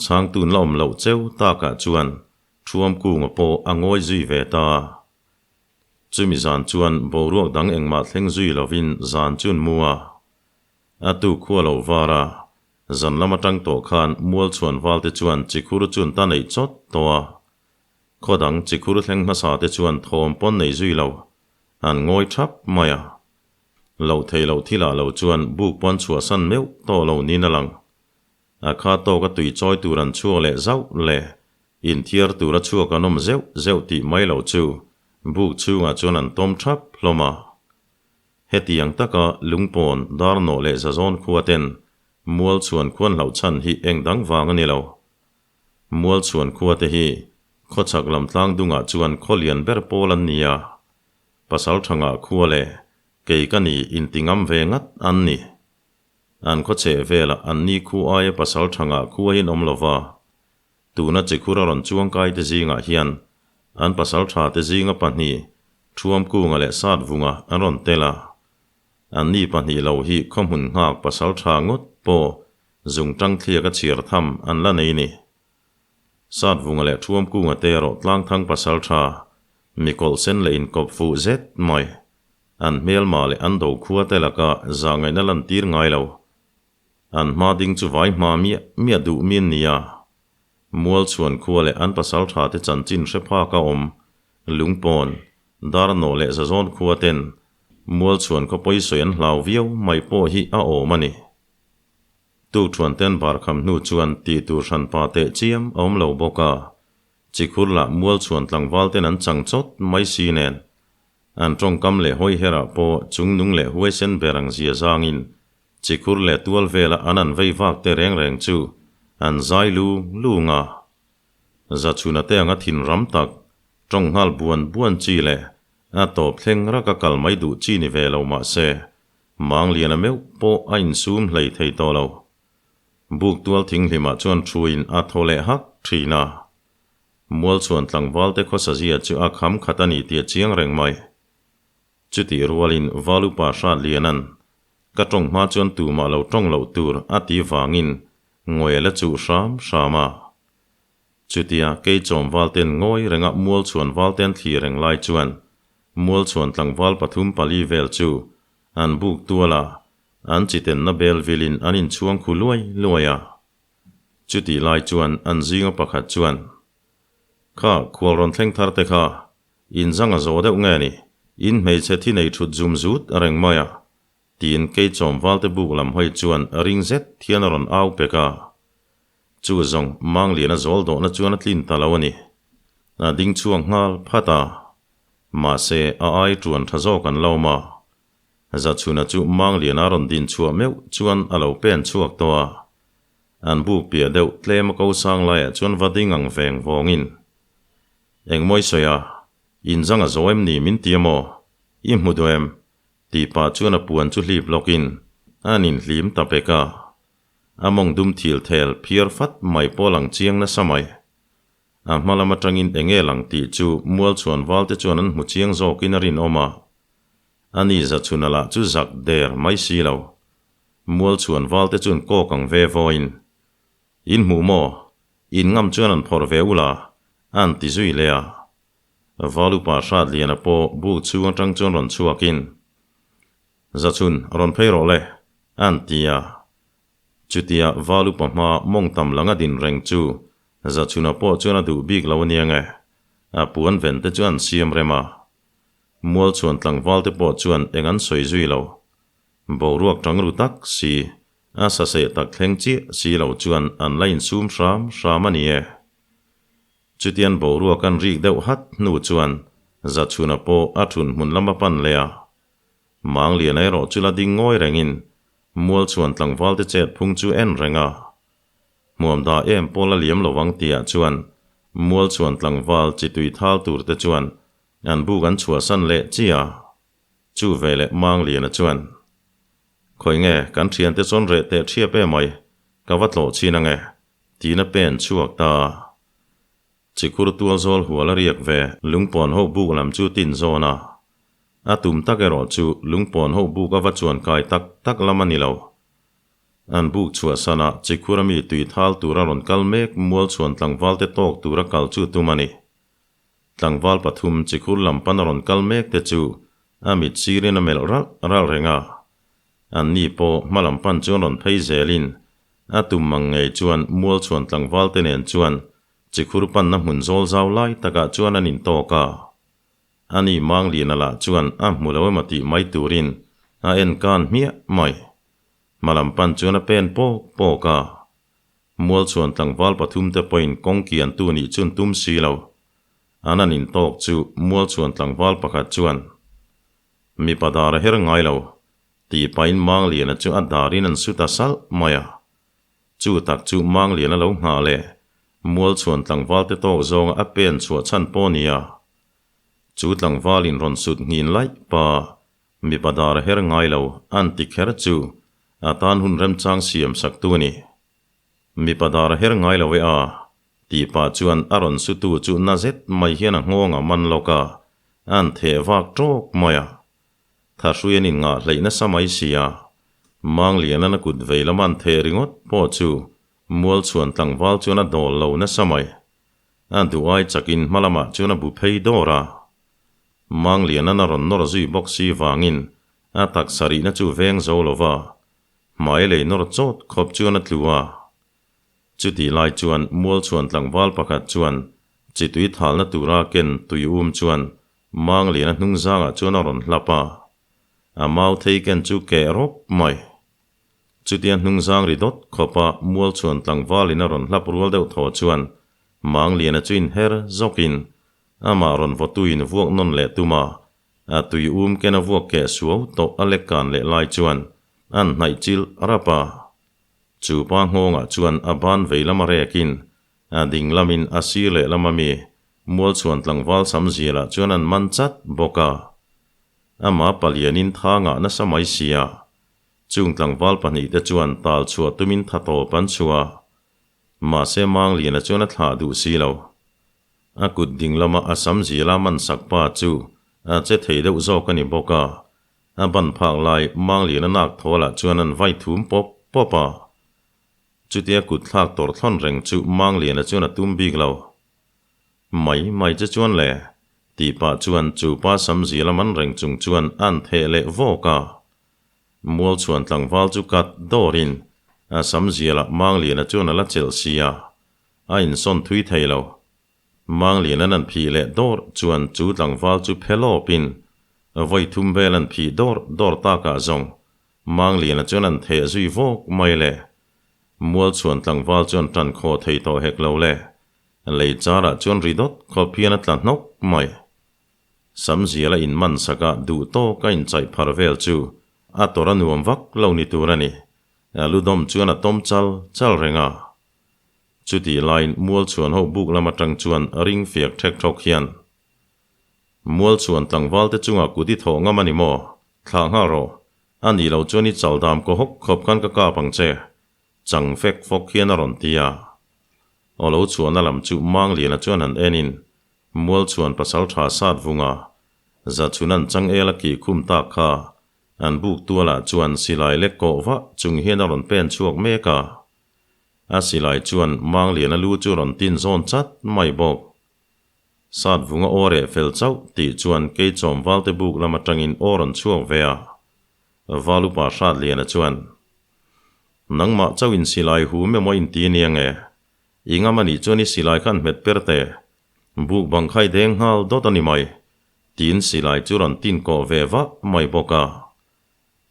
chhangtun la awm loh cheu takah chuan Thuam Kunga pawh a ngawi zui ve ta. Chumi zan chuan boruak dang engmah thleng zui lovin zan chu an mu a. A tu khua lo var a, zan lam atang tawh khan mual chhuan valte chuan chikhur chu an ta neih chawt tawh a. Khaw dang chikhur thleng hmasa te chuan thawm pawn nei zui lo, an ngawi thap mai a. Loh thei loh thilah lo chuan buk pawn chhuahsan meuh tawh lo niin a lang. A kha tawka tui chawi tur an chhuak leh zauh le, inthiar tura chhuak an awm zeuh zeuh tih mai lo chu buk chhungah chuan an tawm thap hlawm a. Hetiang taka lungpawn, darnawh leh zazawn khua ten mual chhuan khuan hlauh chhan hi eng dang vang a ni lo. Mual chhuan khua te hi khawchhak lam tlang dungah chuan khaw lian ber pawl an ni a, pasal tha ngah khua leh kei ka ni inti ngam ve ngat an ni. An khaw chheh velah an ni khu aia pasal tha ngah khua hi an awm lova, tuna chikhur a rawn chuangkai te zingah hian an pasal tha te zinga pahnih Thuamkunga leh Satvunga an rawn tel a. An ni pahnih lo hi khawhmun nghak pasal tha ngawt pawh zungtang thliak a chhiar tham an la nei ni. Satvunga leh Thuamkunga te erawh tlangthang pasal tha mikawlh sen leh inkawp fuh zet mai. An hmelma leh an do khua te laka zahngaihna lantir ngai lo. An hma ding chu vai hma miah miah duh mi an ni a. Mual chhuan khua leh an pasal tha te chanchin hre phak a awm, lungpawn, darnawh leh zazawn khua ten mual chhuan khaw pawisawi an hlau viau mai pawh hi a awm a ni. Tuk thuan ten bar kham hnu chuan tih tur hran pa teh chiam a awm lo bawk a, chikhur lah mual chhuan tlangval ten an chang chawt mai si nen An tawngkam leh hawi herah pawh chungnung leh huaisen ber ang zia zangin chikhur leh tual vela an an vei vak te reng reng chu an zai lung lung a. Zachhuna te anga thin ram tak, tawng nghal buan buan chi leh a tawp thleng raka kal mai duh chi ni ve lo mah se, Mangliana meuh pawh a insum hlei thei tawh lo. Buk tual thinghlimah chuan thuin a thaw leh hak thin a. Mualchhuan tlangval te khawsazia chu a kham khat a ni tih a chiang reng mai. Chutih rualin Valupa Hratliana'n ka tawng hma chuan tumah lo tawng loh tur a ti vangin ngawi a la chuh hram hram a. Chutia kei chawm valten ngawi renga Mualchhuan valten thlir reng lai chuan Mualchhuan tlangval pathum pali vel chu an buk tual a. An chitenna bel vilin an inchhuang khu luai luai a. Chutih lai chuan an zinga pakhat chuan, Kha khual rawn thleng thar te kha, in zang a zo deuh nge ni? In hmeichhe thi nei thut zum zut reng mai a, tiin kei chawm valte buk lam hawi chuan ring zet hian a rawn au pek a. Chu zawng Mangliana zawl dawhna chuan a tlin ta lo a ni. A ding chhuak nghal phat a. Mahse, a ai tuan tha zawk an lo awm a. Zachhuna chu Mangliana rawn din chhuah meuh chuan a lo pen chhuak tawh a. An buk piah deuh tlem a ko sang laiah chuan va ding ang veng vawngin, Engmawi sawi a, in zang a zo em ni min ti a maw? I hmu duh em? Tih pah chuan a puan chu hlip lawkin an inhlim ta pek a. A mawng dum thil thel phiar fat mai pawh lang chiang nasa mai. A hma lam atangin eng nge lang tih chu mualchhuan valte chuan an hmu chiang zawkin a rinawm a. Ani Zachhuna lah chu zak der mai si lo. Mualchhuan valte chuan kawk ang ve vawiin. In hmuh maw? In ngam chuan an phawrh ve ula, an ti zui leh a. Valupa Hratliana pawh buk chhung atang chuan rawn chhuakin, Zachhun, rawn phei rawh le, an ti a. Chutia Valupa hma mawng tam langa din reng chu Zachhuna pawh chuan a duh bik lo aniang e. A puan ven te chu an siam rem a. Mualchhuan tlangval te pawh chuan eng an sawi zui lo. Boruak tang ru tak si, a saseh tak thleng chiah si lo chuan an la insum hram hram a ni e. Chutian boruak an rik deuh hat hnu chuan Zachhuna pawh a thun hmun lam a pan leh a. Mangliana erawh chu la ding ngawi rengin Mualchhuan tlangval te chet phung chu en reng a. Hmuam dah em pawh la liam lo ang tihah chuan Mualchhuan tlangval chi tui thal tur te chuan an buk an chhuahsan leh chiah a. Chu veleh Mangliana chuan, Khawi nge kan thiante chuan reh teh thiap em mai, ka va tlawh chin ange, tiin a pen chhuak ta a. Chikhur tual zawl hual a riak ve lungpawn ho buk lam chu tin zawn a. A tum tak erawh chu lungpawn ho buk a va chuan kai tak tak lam a ni lo. An buk chhuahsan a Chikhur ami tui thal tura rawn kal mek mual chhuan tlangval te tawk tura kal chu tum a ni. Tlangval pathum Chikhur lam pan a rawn kal mek te chu a mit sirin a melh ralh ralh reng a. An ni pawh hma lam pan chuan rawn phei zelin a tum mang ngei chuan mual chhuan tlangval te nen chuan Chikhur panna hmun zawl zau lai takah chuan an intawk a. Ani Mangliana lah chuan a hmu lo emaw tih mai turin a en kan hmiah mai. Hma lam pan chuan a pen pawk pawk a. Mualchhuan tlangval pathum te pawhin kawng kian tu nih chun tum si lo. An an intawk chu Mualchhuan tlangval pakhat chuan, Mipa dar a her ngai lo, tih pahin Mangliana chu a darin an su ta salh mai a. Chu tak chu Mangliana lo nghah leh Mualchhuan tlangval te tawk zawnga a pen chhuah chhan pawh nia. Chu tlangval in rawn sut nghin laih pa, mipa dar a her ngai lo an ti kher chu a tan hun remchang siam sak tu a ni. Mipa dar a her ngai lo e a, tih pah chuan a rawn sutu chu na zet mai hian a nghawng a man lawk a, an theh vak tawk mai a. Thahrui an inngah hleih nasa mai si a, Mangliana'n a kut vei lama an theh ringawt pawh chu Mualchhuan tlangval chuan a dawl lo nasa mai. A duh ai chakin hma lamah chuan a bu phei dawr a. Mangliana'n a rawn nawr zui bawk si vangin a taksa rihna chu veng zo lo va, hmai lei nawr chawt khawp chuan a tlu a. Chutih lai chuan Mualchhuan tlangval pakhat chuan chi tui thalna tura ken tui um chuan Mangliana hnung zangah chuan a rawn hlap a, a mau thei ken chu keh rawp mai. Chutia hnung zang ri dawt khawpa mual chuan tlangvalin a rawn hlap rual deuh thaw chuan Mangliana chu inher zawkin amah rawn vawtuin vuak nawn leh tum a, a tui um ken a vuak keh suau tawh a lek kan leh lai chuan an hnaih chilh rap a. Chu pa nghawngah chuan a ban vei lama rekin A ding lamin a sir leh lama mi Mualchhuan tlangval sam zialah chuan an man chat bawk a. Amah palianin tha ngah nasa mai sia. Chung tlangval pahnihte chuan tal chhuah tumin tha tawp an chhuah a. Mahse Mangliana chuan a thlah duh si lo. A kut ding lama a sam ziala man sak pa chu a che thei deuh zawk a ni bawk a. A ban phak lai Mangliana nak thawlah chuan an vai thum pawp pawp a. Chutia kut thlak tawrh thlawn reng chu Mangliana chuan a tum bik lo. Mai mai che chuan le, tih pah chuan chu pa sam zil a man reng chung chuan a'n theh leh vawk a. Mualchhuan tlangval chu kat dawrin a sam zialah Mangliana chuan a la chelh si a, a insawn thui thei lo. Mangliana'n an phih leh dawr chuan chu tlangval chu phe lawpin vawi thum vel an phih dawr dawr takah zawng Mangliana chuan an theh zui vawk mai le. Mualchhuan tlangval chuan tan khaw thei tawh hek lo le. Lei charah chuan ri dawt khawp hian a tla hnawk mai. Sam ziala inman saka duh tawk a inchaih phar vel chu a tawrh a nuam vak lo ni tur a ni. Ludawm chuan a tawm chal chal reng a. Chutih laiin Mualchhuan ho buk lam atang chuan ring fiak thek thawk hian, Mualchhuan tlangval te chungah kut i thawh ngam a ni maw? Thlah nghal rawh. A nih loh chuan i chal dam kaw hawk khawp khan ka kap ang che. Chang fek fawk hian a rawn ti a. Aw lo chhuahna lam chu Mangliana chuan han enin Mualchhuan pasal tha sat vunga Zachhunan changel a kih khum tak kha an buk tualah chuan silai lek kawh vah chung hian a rawn pen chhuak mek a. A silai chuan Mangliana lu chu rawn tin zawn chat mai bawk. Sat vunga aw reh fel chauh tih chuan Keichawm Valte buk lam atangin aw rawn chhuak ve a. Valupa Hratliana chuan, Nangmah chauh in silai hum emaw inti ania nge? I ngam anih chuan i silai khan hmet per teh. Buk bang khai deng nghal dawt a ni mai, tiin silai chu rawn tin kawh ve vah mai bawk a.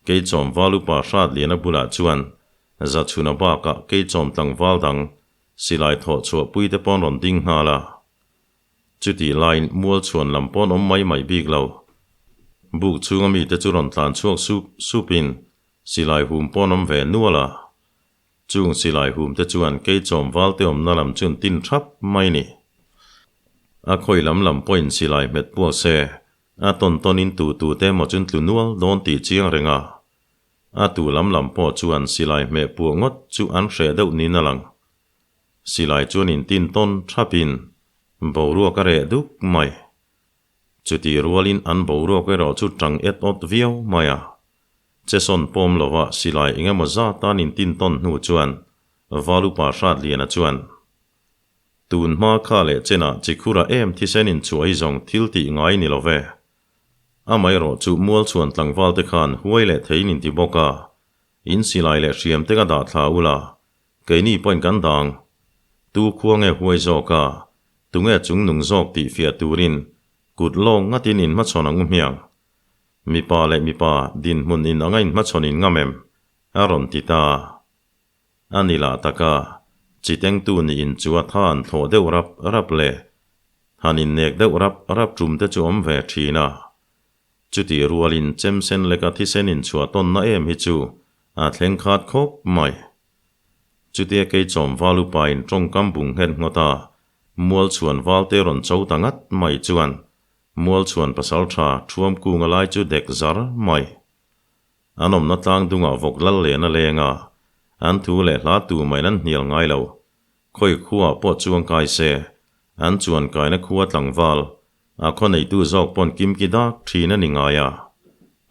Keichawm Valupa Hratliana bulah chuan Zachhuna bakah Keichawm tlangval dang silai thawh chhuah pui te pawn rawn ding nghal a. Chutih laiin mual chhuan lam pawn awm mai mai bik lo. Buk chhunga mite chu rawn tlan chhuak sup supin silai hum pawn awm ve nual a. Chung silai hum te chuan Keichawm valte awmna lam chu an tin thap mai ni. A khawi lam lam pawhin silai hmet puak se a tawn tawnin tu tu te emaw chun tlu nual dawn tih chiang reng a. A tu lam lam pawh chuan silai hmeh puah ngawt chu an hreh deuh niin a lang. Silai chuan intin tawn thapin boruak a reh duk mai. Chutih rualin an boruak erawh chu tang et awt viau mai a. Chesawn pawm lova silai eng emaw zat an intin tawn hnu chuan Valupa Hratliana chuan, Tun hma kha leh chenah Chikhura em thisen inchhuah hi zawng thil tih ngai ni lo ve. Amaherawh chu Mualchhuan tlangval te khan huai leh theiin inti bawk a, in silai leh hriam te ka dah thla ula, Keini pawhin kan dang. Tu khua nge huai zawk a, tunge chung nung zawk tih fiah turin kut lawng ngatin in hmachhawn ang u hmiang. Mipa leh mipa dinhmun in anga in hmachhawn in ngam em? a rawn ti ta. A ni lah taka, chitengtu nih in chu a tha an thlawh deuh rap rap le han innek deuh rap rap tum te chu awm ve thin a. Chutih rualin chemsen leka thisen inchhuah tawnna em hi chu a thleng khat khawp mai. Chutia kei chawm val upain tawngkam bung nghet ngawt a, Mualchhuan valte rawn cho ta ngat mai chuan Mualchhuan pasaltha thuam kung a lai chu dek zar mai. An awmna tlang dungah vawk lal len a leng a, an thu leh hla tu maiin an hnial ngai lo. Khawi khuaah pawh chuang kai se, an chuan kaina khua tlangval, a khaw neitu zawk pawn kimki dak thin a ni ngai a.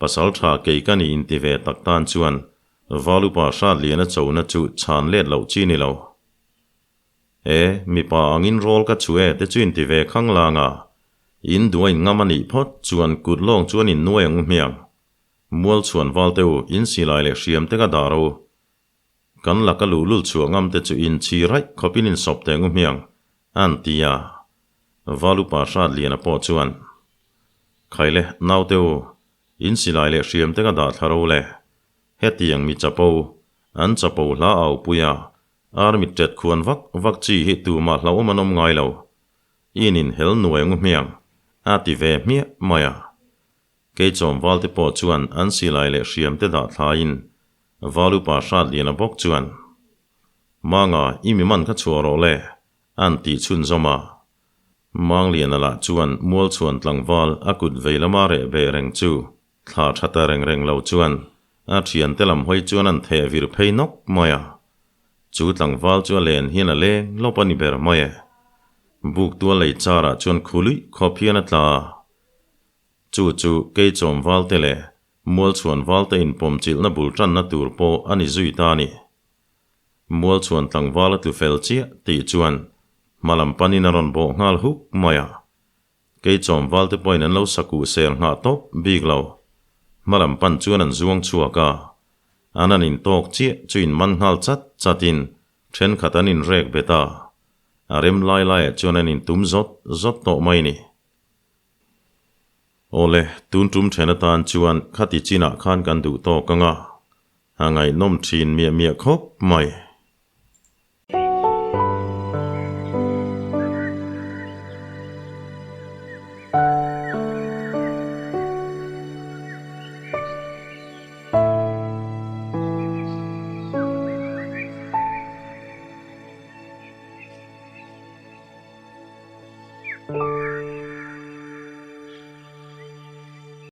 Pasal tha kei ka ni inti ve tak tan chuan Valupa Hratliana chona chu chhan let loh chi ni lo. E, mipa angin rawl ka chu e te chu inti ve khang lang a, in duh a in ngam a nih phawt chuan kut lawng chuan in nuai ang u hmiang. Mual chhuan valte u, in silai leh hriam te ka dah ro. Kan laka luhlul chhuah ngam te chu in chhi raih khawpin in sawp teh ngu hmiang, a an ti a. Valupa Hratliana pawh chuan, Khaile, naute u, in silai leh hriam te ka dah thla ro le. Hetiang mi chapo, an chapo hla au pui a, army tet khuan vak vak chi hi tumah hlauhawm an awm ngai lo. In in hel nuai ngu hmiang, a ti ve hmiah mai a. Keichawm valte pawh chuan an silai leh hriam te dah thlaiin Valupa Hratliana bawk chuan, Manga, i mi man kha chhuah rawh le, an tih chhunzawm a. Mangliana lah chuan Mualchhuan tlangval a kut vei lama reh ve reng chu thla tha ta reng reng lo chuan a thiante lam hawi chuan an theh vir phei nawk mai a. Chu tlangval chu a len hian a leng lawp a ni ber mai e. Buk tual lei charah chuan khuluih khawp hian a tla a. Chu chu Keichawm valte leh Mualchhuan valte inpawmchilhna bul tanna tur pawh a ni zui ta a ni. Mualchhuan tlangval a tlu fel chiah tih chuan hma lam panin a rawn bawh nghal huk mai a. Keichawm valte pawhin an lo sakuh ser nghah tawp bik lo. Hmalam pan chuan an zuang chhuak a, an han intawk chiah chu inman nghal chat chatin thenkhat an inrek bet a, a rem lai laiah chuan an intum zawt zawt tawh mai ni. Awle, tun tum then atan chuan khati chinah khan kan duh tawk ang a, a ngaihnawm thin miah miah khawp mai.